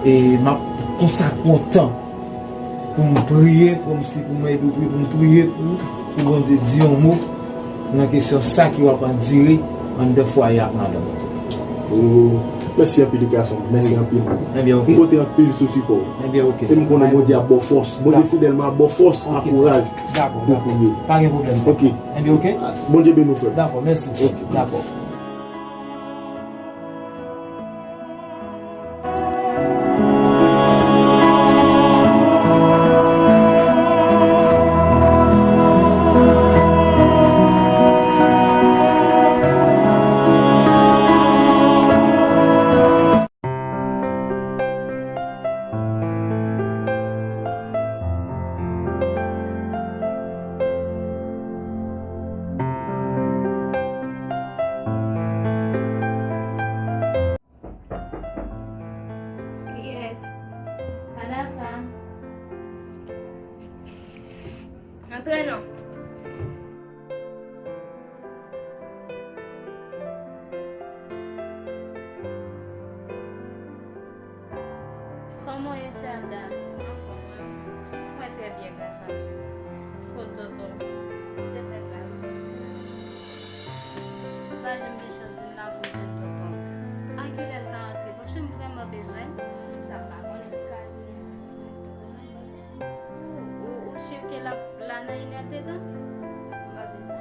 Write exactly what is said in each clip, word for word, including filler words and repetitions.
E m ap konsa kontan pou m priye, kòmsi pou m ede w priye, pou m priye pou, pou Bondye di yon mo nan kesyon sa ki w ap andire anndan fwaye ak madanm ou. Oh, mèsi anpil gason, mèsi anpil. Ebyen, oke. M konte anpil sou sipò w. Ebyen, oke. E m konnen Bondye ap ba w fòs. Bondye fidèlman ap ba w fòs, akouraj pou w priye. Pa gen pwoblèm. Oke. Ebyen, oke. Bondye beni w, frè m. Dakò, mèsi. Oke. Dakò. Kiyès? Vanessa. Antre non. Kòman w ye, sè Alda? Anfòm, wi. Mwen trè byen, gras a Dye. Kot tonton? Ou te fè gras ou soti la. M pa janm gen chans vin la pou jwenn tonton. A kilè l ka antre? Paske m vrèman bezwen l. Sa m pa konnen, m ka di l. Ou, ou, ou si ke l ap la nan inèdtan? M pa vle sa.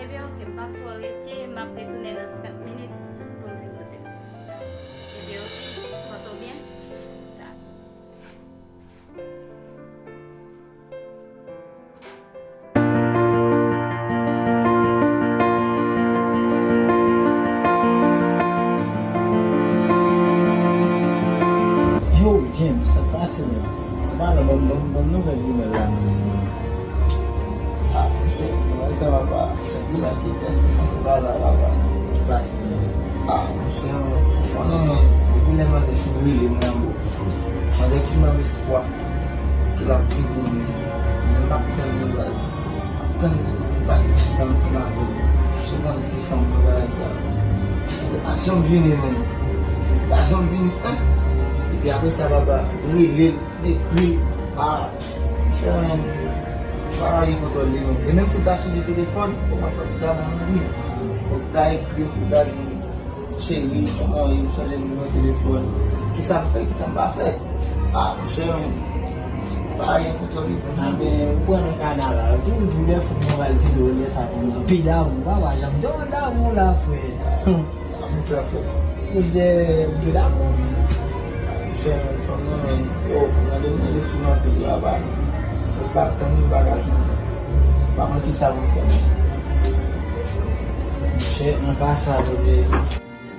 Ebyen, oke, m p ap twò rete, m ap retounen nan trant minit pou m vin kote l. Ebyen, oke, pòte w byen. Ta. Yo, James, sa k pase menm? Pale, ban m, ban m, ban m nouvèl grimèl la menm. Ah, monchè, nouvèl sa papa, se grimèl ki prèske sanse pa la, papa. Ki pase menm? Ah, monchè, ou konnen, depi lè manzè fin rele m nan bo, manzè fin ban m espwa ke l ap vini, men, men m ap tann li baz. M ap tann li pou m pase ti tan ansanm avè l. Paske w konnen se fanm mwen bagay sa. Manzè pa janm vini menm. Pa janm vini, en. Epi apre sa, papa, rele l, m ekri l. Ah, monchè, men, m pa ka gen kontwòl li menm. E menm si l ta chanje telefòn, kòman fè pou ta ban m wi? Pou ta ekri m, pou ta di m, Cheri, kòman w ye? M chanje nimewo telefòn. Kisa m fè, kisa m pa fè? Ah, monchè, men, pa gen kontwòl li pou mwen. Anben, ou pran nan kanaval. Tou di lè fout mwen pral pito lè sa pou mwen. Anpil damou, papa, janm te yon damou la, frè. Damou sa, frè. Monchè, anpil damou. Monchè, men, fanm nan, men, yo, fanm nan domine lespri m anpil la, pa. Yo t ap tann li bagaj mwen. Pa konn kisa pou m fè. Monchè, nan pa sa, kote.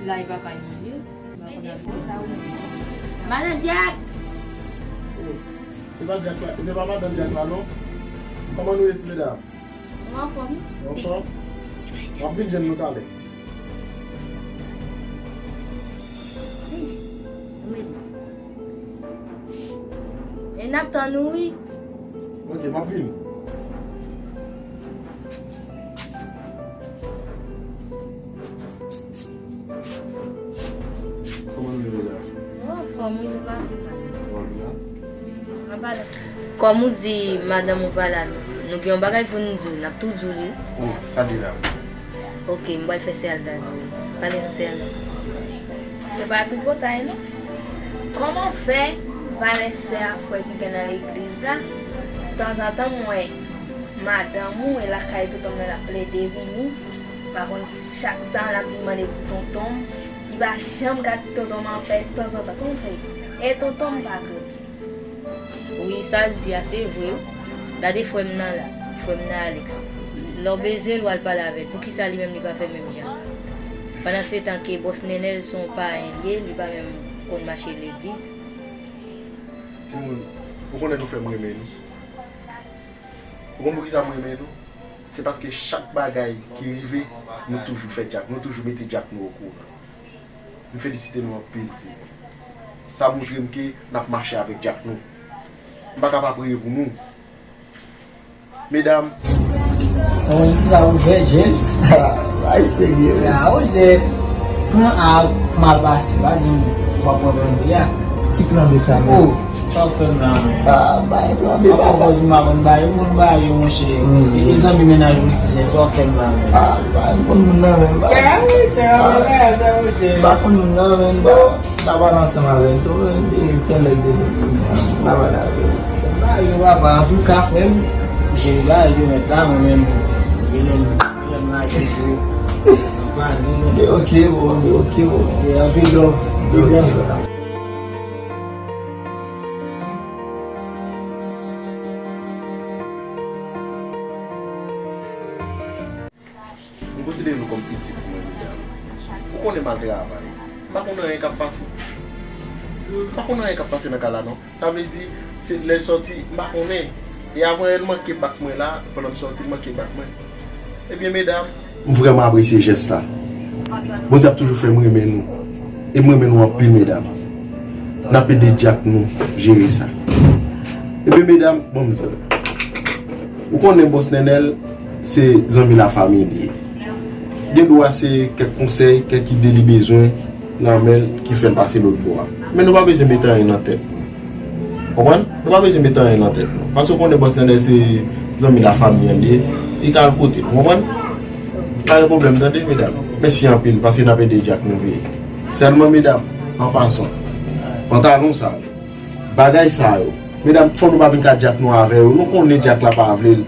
La, e pa kay mwen, wi. Madan Jack! Oh, se pa Jack la, se pa madan Jack la, non? Kòman nou ye, ti medam? Nou anfòm, wi. Nou anfòm? M ap vin jwenn nou talè. E n ap tann ou, wi. Ok, m ap vini. Kòman nou ye, medam? Nou anfòm, wi, nou pa pi mal. Nou pa pi mal? Wi, nou pa pi mal. Kòm ou di madanm ou pa la, nou, nou gen yon bagay pou nou di w, n ap tou di w li. Oh, sa deja. Ok, m pral fè sè Alda jwe. Pale non, sè Alda. Yo pa twouvo tay non. Kòman fè valè sè a frè ki gen nan legliz la? Tanzantan m wè madanm ou e lakay tonton m nan l ap plede vini. Pa konn si chak tan l ap vin mande pou tonton m. Li pa janm gad tonton m anpè tanzantan. Kòman fè? E tonton m pa grandi. Wi, sa l di a se vre wi. Gade frè m nan la, frè m nan Alex. Lè w bezwen l, w al pale avè l. Poukisa li menm li pa fè menm jan? Pandansetan ke bòs Nenel se yon payen li ye, li pa menm konn mache legliz. Timoun, ou konnen nou fè m renmen nou. Ou konn poukisa m renmen nou? Se paske chak bagay ki rive, nou toujou fè djak, nou toujou mete djak nou okouran. M felisite nou anpil, timoun. Sa montre m ke n ap mache avèk djak nou. M pa ka pa priye pou nou. Medam. Mwen, sa ou fè, James? Ay, serye, wi. Ya, ou je pran a mal pase, pa di m w ap pran premye a. Ki plan B sa menm? Oh, sa w fè m la menm? Ah, bay plan B, papa. Papa, pòz m pa konn ba yo, moun ba yo, monchè. E, e zanmi mennaj ou di, sa w fè m la menm? Ah, bay, m konn moun nan menm, bay. Sa monchè, sa monchè. M pa konn moun nan menm, bay. M pa pale ansanm avè l tou, men, e, se lè l te vin, m pa pale avè l. Ba yo, papa, antouka, frè m, monchè, ba yo, mèt la, mwen menm, e lè m, e lè m lage tou. M pale, men. Ok, bro, ok, bro. E, anpil love, anpil love. M konsidere nou kòm pitit mwen, medam. Ou konnen m al travay. M pa konn anyen k ap pase. M pa konn anyen k ap pase nan kay la, non. Sa vle di, se lè l sòti, m pa konnen. E avan yè l manke bat mwen la, pandan m sòti, l manke bat mwen. Ebyen, medam. M vrèman apresye jès la. Bondye ap toujou fè m renmen nou. E m renmen nou anpil, medam. N ap ede dyak nou jere sa. Ebyen, medam, bon, m di nou. Ou konnen bòs Nènèl, se zanmi lafanmi li ye. Gen dwa se kèk konsèy, kèk ide li bezwen nan men l ki fè l pase lòt bò a. Men nou pa bezwen mete anyen nan tèt nou. Konprann? Nou pa bezwen mete anyen nan tèt nou. Paske w konnen bòs Nènèl se zanmi lafanmi an li ye. Li ka al kote l. Ou konprann? Pa gen pwoblèm, tande, medam. Mèsi anpil, paske n ap ede dyak nou veye. Sèlman, medam, an pasan, pantalon sa yo, bagay sa yo, medam, fò nou pa vin ka dyak nou avè yo. Nou konnen dyak la pa vle l.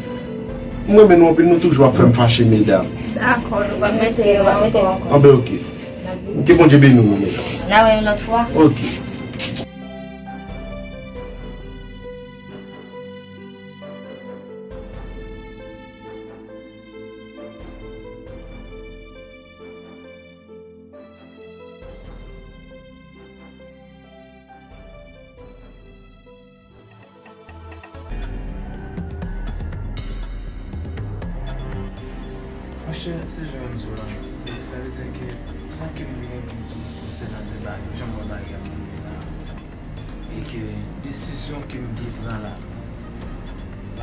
M renmen nou anpil, nou toujou ap fè m fache, medam. Dakò, nou pa mete yo, pa mete yo ankò. Anben, ok. Ke Bondye beni nou, medam. N a wè yon lòt fwa. Ok. Monchè, se jan m di w la, sa vle di ke sa ke m gen pou m di w konsènan de bagay, jan m wè bagay ap boule la, e ke desizyon ke m vle pran la.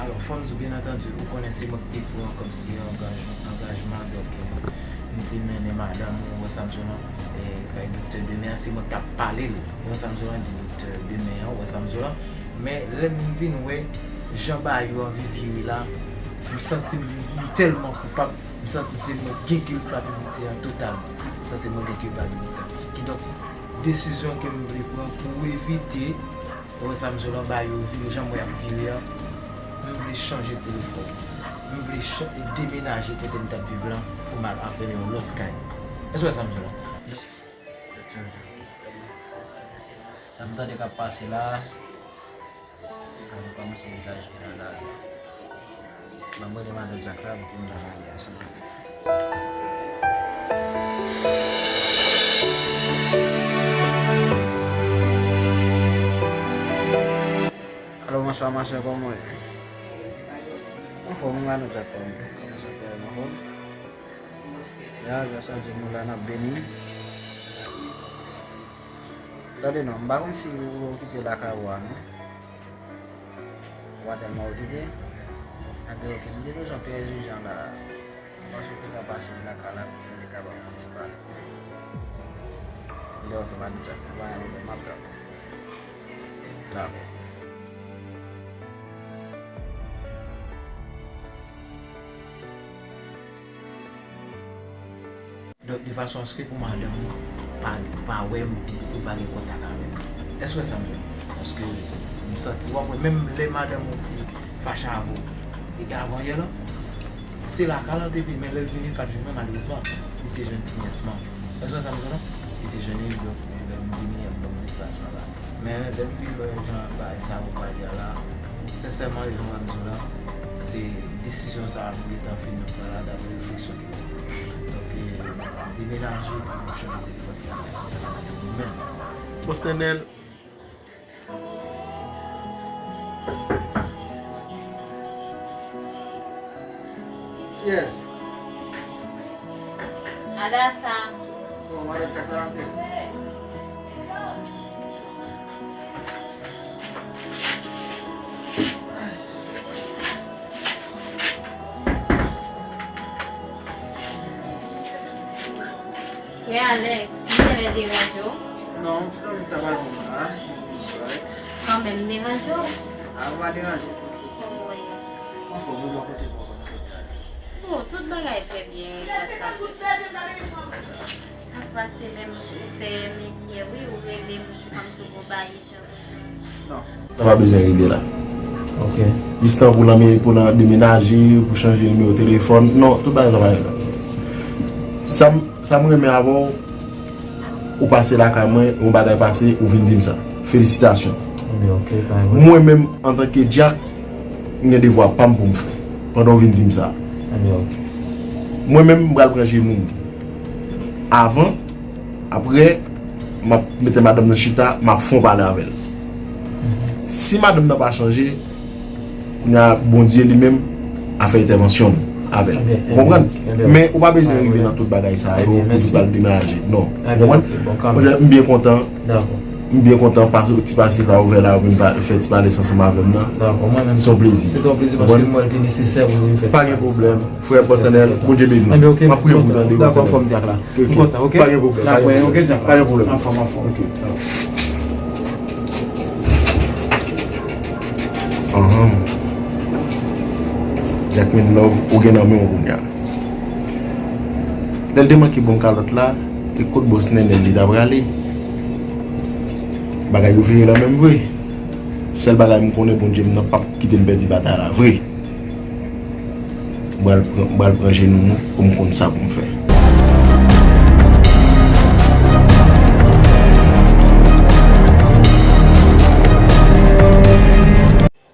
Alò, fò m di w, byen antandi, ou konnen se mwen ki te pran kòmsi angaj-, angajman, donk, e, m te mennen madanm ou, ou wè sa m di w lan, e, kay doktè demen an, se mwen k t ap pale l, ou wè sa m di w lan, di doktè demen an, ou wè sa m di w lan. Men lè m vin wè jan bagay yo anvi vire la, m santi m, m tèlman koupab, m santi se mwen ki gen kilpabilite an totalman. M santi mwen gen kilpabilite an. Kidonk, desizyon ke m vle pran pou evite, ou wè sa m di w lan, bagay yo vire jan m wè y ap vire an, m vle chanje telefòn. M vle cha-, demenaje kote m t ap viv lan pou m al avè yon lòt kay. Èske w wè sa m di w lan? Sa m tande k ap pase la, a, nou kòmanse mezaj ki nan lari a. M ap rele madan Dyak la pou ke nou ta pale ansanm. Alo, bonswa, ma sè, kòman w ye? Anfòm, wi, madan Dyak, kòman, kòman sante a, anfòm? Ya, gras a Dye, nou la, n ap beni. Tande non, m pa konn si ou okipe lakay ou a, non. Ou pa tèlman okipe? Anben, ok, m te bezwen w trè ijan la. M panse w te ka pase lakay la pou nou te kapab fè yon ti pale. Lè ok, madan Dyak, pa gen pwoblèm, m ap tann ou. Dakò. Donk, de fason aske pou madanm ou pa, pa wè m, ou pa gen kontak avè m. Èske w wè sa m di w? Paske m santi, w ap wè, menm lè madanm ou te fache avè w, e avan yè lan, se lakay lan te vin, men lè l vini, l pa t vin, men malerezman, li te jwenn ti nyès lan. Èske w wè sa m di w lan? Li te jwenn li, donk, lè m vini, y ap ban m mesaj lan la. Men lè m vin wè jan bagay sa yo pale a la, sensèman, jan m di w la, se desizyon sa a m gentan fin pran la, daprè refleksyon ke m fè. Donk, e, demenaje, epi m chanje telefòn ki la. Menm. Bòs Nènèl. Kiyès? Agasa. Bon, madan Dyak la antre. Frè Alex, m genlè deranje w? Non, se pa m ta pral bon la. Kanmenm, m deranje w? A, ou pa deranje. Wi. Anfòm, ou bò kote pou w kòmanse travay? Bon, tout bagay trè byen, gras a Dye. Sa k pase menm, ou fè m enkyè, wi, ou rele m, se kòmsi w gon bagay ijan pou di m. Non. Sa pa bezwen rive la. Ok. Jis tan pou nan, pou nan demenaje, pou chanje nimewo telefòn. Non, tout bagay sa pa rive la. Sa m, sa m renmen avè w, ou pase lakay mwen, yon bagay pase, ou vin di m sa. Felisitasyon. Ebyen, ok, pa yon pwoblèm. Mwen menm, antanke Dyak, m gen devwa pa m pou m fè. Pandan w vin di m sa. Ebyen, ok. Mwen menm, m pral pran jenou m. Avan, apre, m ap mete madanm nan chita, m ap fè yon pale avè l. Si madanm nan pa chanje, kounye a, Bondye li menm a fè entèvansyon avè l. Ebyen, ou konprann? Ebyen, ebyen. Men ou pa bezwen rive nan tout bagay sa yo pou li pral demenaje. Non. Ou konprann? Ebyen, ok, bon, kanmenm. Monchè, m byen kontan. Dakò. M byen kontan pa ti pase sa ouvè la, pou m pa fè ti pale ansanm avè m nan. Dakò, mwen menm tou. Se yon plezi. Se te yon plezi paske m wè l te nesesè pou nou fè ti pale sa. Pa gen pwoblèm. Frè Bòsannèl, Bondye beni w. Ebyen, ok, m ap priye pou w tande. Dakò, anfòm, Dyak la. M kontan, ok? Pa gen pwoblèm, pa gen pwoblèm. Anfòm, anfòm. Ok. Anhan. Jacqueline Love, ou gen nan men w kounye a. Lè l te manke ban m kalòt la, e kot bòs Nènèl li ta prale? Bagay yo vire lan menm vre. Sèl bagay m konnen, Bondye m nan p ap kite m pèdi batay la vre. M pral pran, m pral pran jenou m pou m konn sa pou m fè.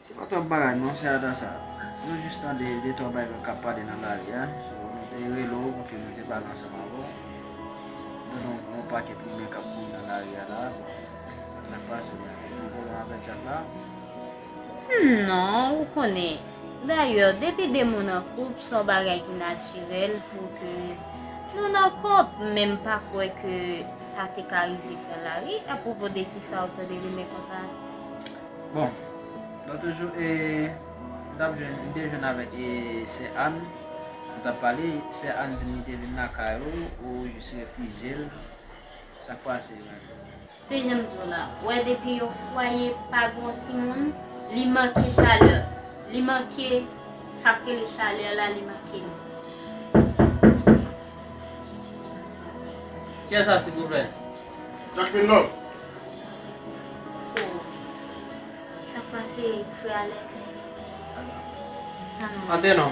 Se pa twòp bagay non, se adan sa. Nou jis tande de twa bagay k ap pale nan lari a. So, nou te rele w pou ke nou te pale ansanm avè w. Nou, nou, nou pakèt moun k ap kouri nan lari a la. Bon, sa k pase la? Ou gen pwoblèm avèk Dyak la? Non, ou konnen. Dayè, depi de moun an koup, se yon bagay ki natirèl pou ke nou nan kòp, men m pa kwè ke sa te ka rive pran lari. Apwopo de kisa ou tande li men konsa? Bon, lòt jou, e, m t ap jwenn, m te jwenn avèk, e, sè Ann. Nou t ap pale, sè Ann di m li te vin lakay ou, ou jis refize l. Sa k pase menm? Se jan m di w la, w wè depi yon fwaye pa gen yon timoun, li manke chalè. Li manke, sa k rele chalè la, li manke nou. Kiyès sa, silvouplè? Jacqueline Love. Oh. Sa k pase, frè Alex? Antre non.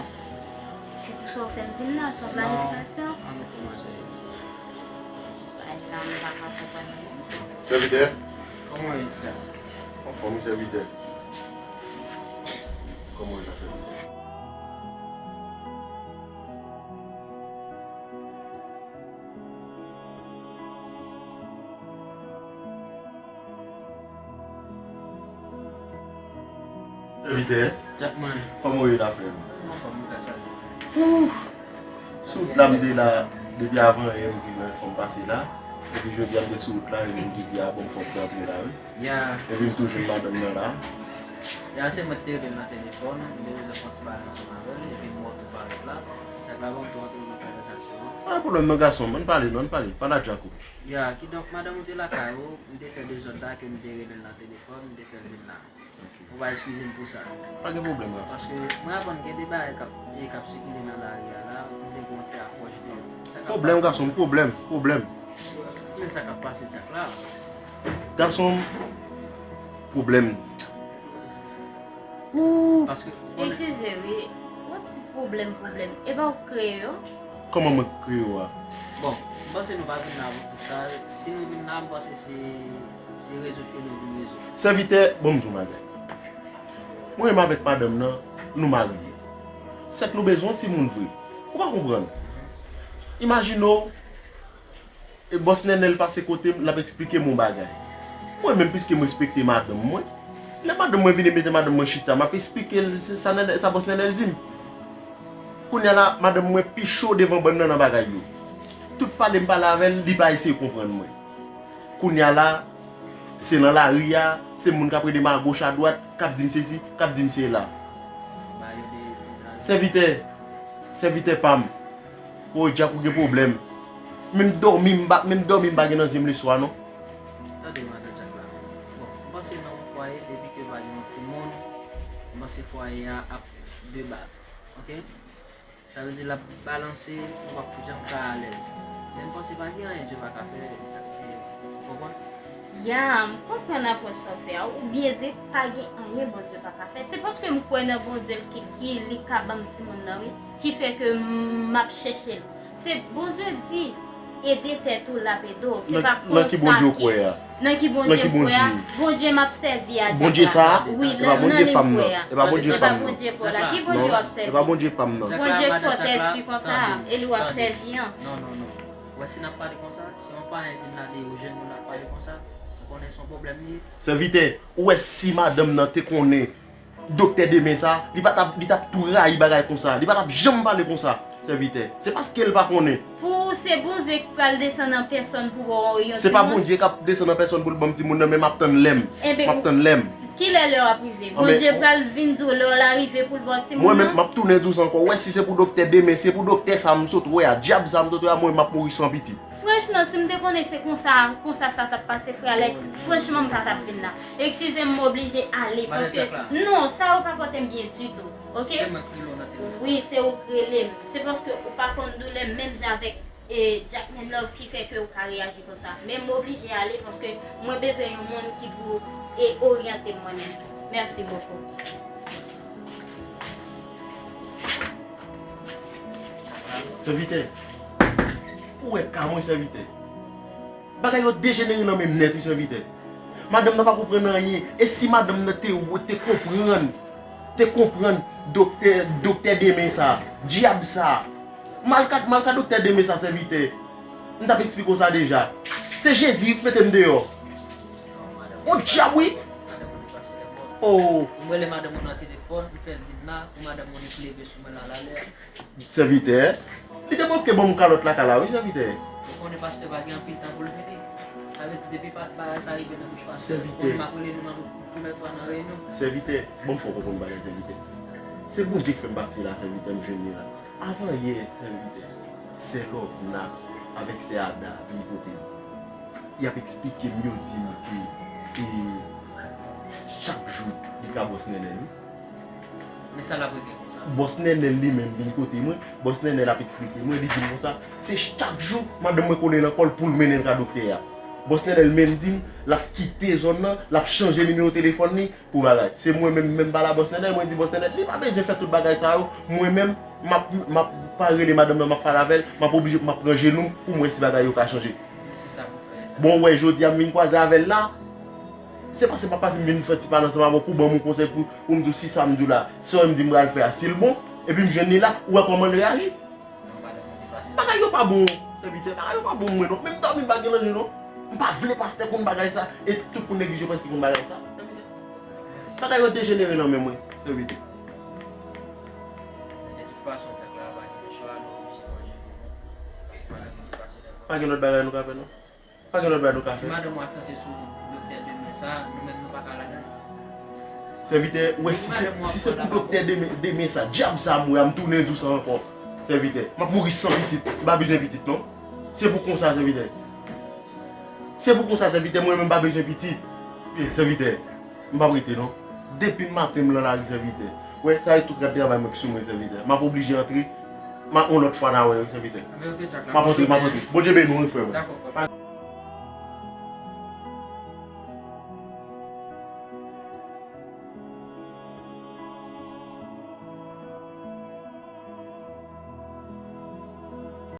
Se pou sa w fè m vin la, se yon planifikasyon? An nou kòmanse. Bagay sa a, m pa ka konprann li. Sèvitè. Kòman w ye la? Anfòm, sèvitè. Kòman w ye la, sèvitè? Sèvitè. Tchak mwen. Kòman w ye la, frè m? Anfòm, wi, gras a Dye. Ouf! Sou wout la, m te la, depi avan yè, m di, men, fò m pase la. Epi jodi a, m te sou wout la, e moun ki di, a, bon, m fè yon ti antre la, wi. Ya. Epi m tou jwenn madanm nan la. Ya, se mwen ki te rele l nan telefòn, m te bezwen fè yon ti pale ansanm avè l, epi m wè w tou parèt la. Sa k la ban m tou antre nan konvèsasyon an. Pa gen pwoblèm non, gason m, ann pale non, ann pale. Pale a Djako. Ya, kidonk, madanm ou te lakay ou, m te fè dezòd la ke m te rele l nan telefòn, m te fè l vin la. Ok. Ou va eskize m pou sa. Pa gen pwoblèm, gason. Paske mwen aprann gen de bagay k ap, e k ap sikile nan lari a la, m vle gen yon ti apwòch de yo. Sa k ap pase? Pwoblèm, gason m, pwoblèm, pwoblèm. Men sa k ap pase Djak la. Gason m, pwoblèm. Ooh. Paske, eskize wi, w ap di pwoblèm, pwoblèm. E pa w k kreye yo? Kòman mwen k kreye yo a? Bon, m panse nou pa vin la pou tout sa. Si nou vin la, m panse se, se rezoud ke nou vin rezoud. Sèvitè, bon, m di w yon bagay. Mwen menm avèk madanm nan, nou marye. Sèt nou bezwen yon timoun vre. Ou pa konprann? Imajine w, e bòs Nènèl pase kote m, l ap eksplike m yon bagay. Mwen menm, piske m respekte madanm mwen, lè madanm mwen vini mete madanm mwen chita, m ap eksplike l se sa Nènèl, sa bòs Nènèl di m. Kounye a la, madanm mwen pi cho devan bann nan nan bagay yo. Tout pale m pale avè l, li pa eseye konprann mwen. Kounye a la, se nan lari a, se moun k ap rele m agoch adwat, k ap di m sesi, k ap di m sela. Sèvitè, sèvitè pa m. Woy, Djak, ou gen pwoblèm. Menm dòmi, m pa, menm dòmi, m pa gen nan zye m leswa, non. Tande madan Djak la. Bon, m Panse nan yon fwaye, depi ke pa gen yon timoun, m panse fwaye a ap de bak. Ok? Sa vle di l ap balanse, ou p ap janm ka alèz. Men m panse pa gen anyen Dye pa ka fè, Jack, ou konprann? Ya, m konprann apwòch sa w fè a, ou byen di pa gen anyen Bondye pa ka fè. Se paske m kwè nan Bondye ki, ki li ka ban m timoun nan, wi, ki fè ke m ap chèche l. Se Bondye di, ede tèt ou, l ap ede w. Se pa konsa ki. Nan ki Bondye w kwè a? Nan ki Bondye m kwè a? Bondye m ap sèvi a, Bondye sa a? Wi, nan li m kwè a. E pa Bondye pa m nan. Ki Bondye w ap sèvi? E pa Bondye pa m nan. Bondye k fò tèt yu konsa, e li w ap sèvi an. Non, non, non. Ou wè si n ap pale konsa, si yon payen vin la deyò, ou jwenn moun ap pale konsa, ou konnen se yon pwoblèm li ye. Sèvitè, ou wè si madanm nan te konnen Doktè Demen sa, li pa t ap, li t ap tou rayi bagay konsa. Li pa t ap janm pale konsa, sèvitè. Se paske l pa konnen. Pou ou, se Bondye ki pral desann an pèsòn pou ba w yon timoun? Se pa Bondye k ap desann an pèsòn pou l ban m timoun nan, men m ap tann lè m. M ap tann lè m. Kilè lè w ap rive? Bondye pral vin di w lè w la rive pou l ba w timoun nan? Mwen menm, m ap tounen di w sa ankò. Ou wè, si se pou doktè Demen, se pou doktè sa m sot wè a, dyab sa m sot wè a, mwen m ap mouri san pitit. Franchman, si m te konnen se konsa, konsa sa t ap pase, frè Alex, franchman, m pa t ap vin la. Eskize m, m oblije ale, paske, non, sa yo pa pote m byen ditou, ok? Se mwen k rele w nan telefòn. Wi, se ou k rele m. Se paske ou pa konn doulè m menm jan avèk, e, Jack Men Love ki fè ke ou ka reyaji konsa. Men m oblije ale, paske mwen bezwen yon moun ki pou, e, oryante m mwen menm. Mèsi bokou. Sèvitè, ou wè ka mwen, sèvitè? Bagay yo dejenere nan men m nèt, wi, sèvitè. Madanm nan pa konprann anyen. E si madanm nan te, te konprann, te konprann doktè, doktè Demen sa, dyab sa, m al ka, m al ka doktè Demen sa, sèvitè. M t ap eksplike w sa deja. Se Jezi ki mete m deyò. On dyab, wi. Oh. M rele madanm ou nan telefòn, m fè l vin la, pou madanm ou li pleve sou mwen la, lalè. Sèvitè, li te manke ban m kalòt lakay la, wi, sèvitè. Ou konnen pastè pa gen anpil tan pou l vini. Sa vle di, depi pa, bagay sa rive nan bouch pastè, ou konnen m ap rele nou nan tou lè twa nan reyinyon. Sèvitè, ban m fè w konprann bagay, sèvitè. Se Bondye k fè m pase la, sèvitè, m jwenn li la. Avan yè, sèvitè, sè Lovna avèk sè Ada vin kote m. Y ap eksplike m, yo di m ke, e, chak jou, li ka bòs Nènèl, wi. Men sa l ap regle konsa? Bòs Nènèl li menm vin kote mwen, bòs Nènèl ap eksplike mwen, li di m konsa, se chak jou madanm mwen kole nan kò l pou l mennen l ka doktè a. Bòs Nènèl menm di m, l ap kite zòn nan, l ap chanje nimewo telefòn li, pou bagay. Se mwen menm, menm pale a bòs Nènèl, mwen di bòs Nènèl, li pa bezwen fè tout bagay sa yo. Mwen menm, m ap, m ap pa rele madanm nan, m ap pale avè l, m ap oblije, m ap pran jenou m pou m wè si bagay yo ka chanje. Men se sa pou fè. Bon, ou wè, jodi a m vin kwaze avè l la, se pa, se pa paske m vin fè ti pale ansanm avè w pou ban m yon konsèy pou, pou m di w si sa m di w la, sa w wè m di m pral fè a, si l bon, epi m jwenn li la, ou wè kòman l reyaji. Bagay yo pa bon, sèvitè. Bagay yo pa bon mwen non. Menm dòmi m pa gen nan je non. M pa vle pastè konn bagay sa. E tout moun legliz yo prèske konn bagay sa, sèvitè. Bagay yo dejenere nan men mwen, sèvitè. De tout fason, tèt la pa gen chwa, nou oblije manje. Paske madanm nou pase lè. Pa gen lòt bagay nou ka fè non. Pa gen lòt bagay nou ka fè. Si madanm ou ak sante sou doktè Demen sa, nou menm nou pa ka ladan l. Sèvitè, ou wè, si se, si se pou doktè Demen, Demen sa, dyab sa m wè a, m tounen di w sa ankò. Sèvitè, m ap mouri san pitit, m pa bezwen pitit non. Se pou konsa, sèvitè. Se pou konsa, sèvitè, mwen menm m pa bezwen pitit. Byen, sèvitè, m p ap rete non. Depi maten m lan lari, sèvitè. Ou wè, sa e tout rad travay mwen ki sou mwen, sèvitè. M ap oblije antre. M a, yon lòt fwa n a wè, wi, sèvitè. M ap antre, m ap antre. Bondye beni w, wi, frè mwen.